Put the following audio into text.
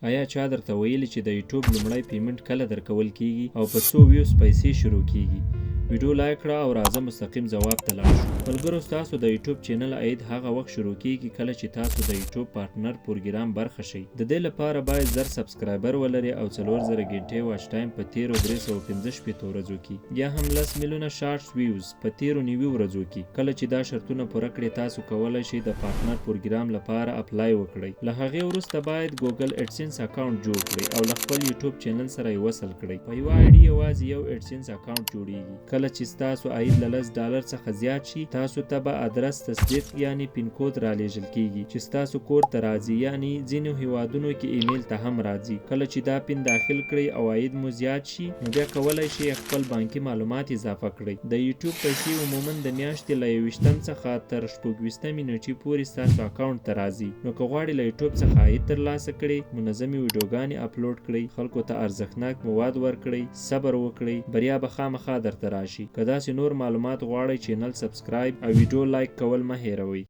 ایا چا درته ویلي چې د یوټیوب لومړی payment کله درکول کیږي او په څو views پیسې شروع کیږي؟ ویډیو لایک کړه او راځه مستقیم ځواب ته لاړ شو. ملګرو، ستاسو د یوټیوب چینل عاید هغه وخت شروع کیږي کله چې تاسو د یوټیوب partner program برخه شئ. د دې لپاره باید 1000 subscriber ولرئ او 4000 ګنټې watch time په تیرو 365 ورځو کې، یا هم 10 میلیونه shorts views په تیرو 90 ورځو کې. کله چې دا شرطونه پوره کړئ، تاسو کولی شئ د partner program لپاره apply وکړئ. له هغې وروسته باید ګوګل AdSense account جوړ کړئ او له خپل یوټیوب چینل سره یې وصل کړئ. په یوه ID یوازې یو AdSense account جوړیږي. کله چې ستاسو عاید له 10 ډالر څخه زیات شي، تاسو ته به ادرس تصدیق یعنی pin code رالیږل کیږي چې ستاسو کور ته راځي، یعنی ځینو هیوادونو کې ایمیل ته هم راځي. کله چې دا pin داخل کړئ او عاید مو زیات شي، نو بیا کولی شئ خپل بانکي معلومات اضافه کړئ. د یوټیوب پیسې عموما د میاشتې له 21 څخه تر 26 نیټې پورې ستاسو اکاونټ ته راځي. نو که غواړئ له یوټیوب څخه عاید ترلاسه کړئ، منظمې ویډیوګانې اپلوډ کړئ، خلکو ته ارزښتناک مواد ورکړئ، صبر وکړئ، بریا به خامخا درته راشي. که داسې نور معلومات غواړئ، چینل subscribe او ویډیو لایک کول مه هیروئ.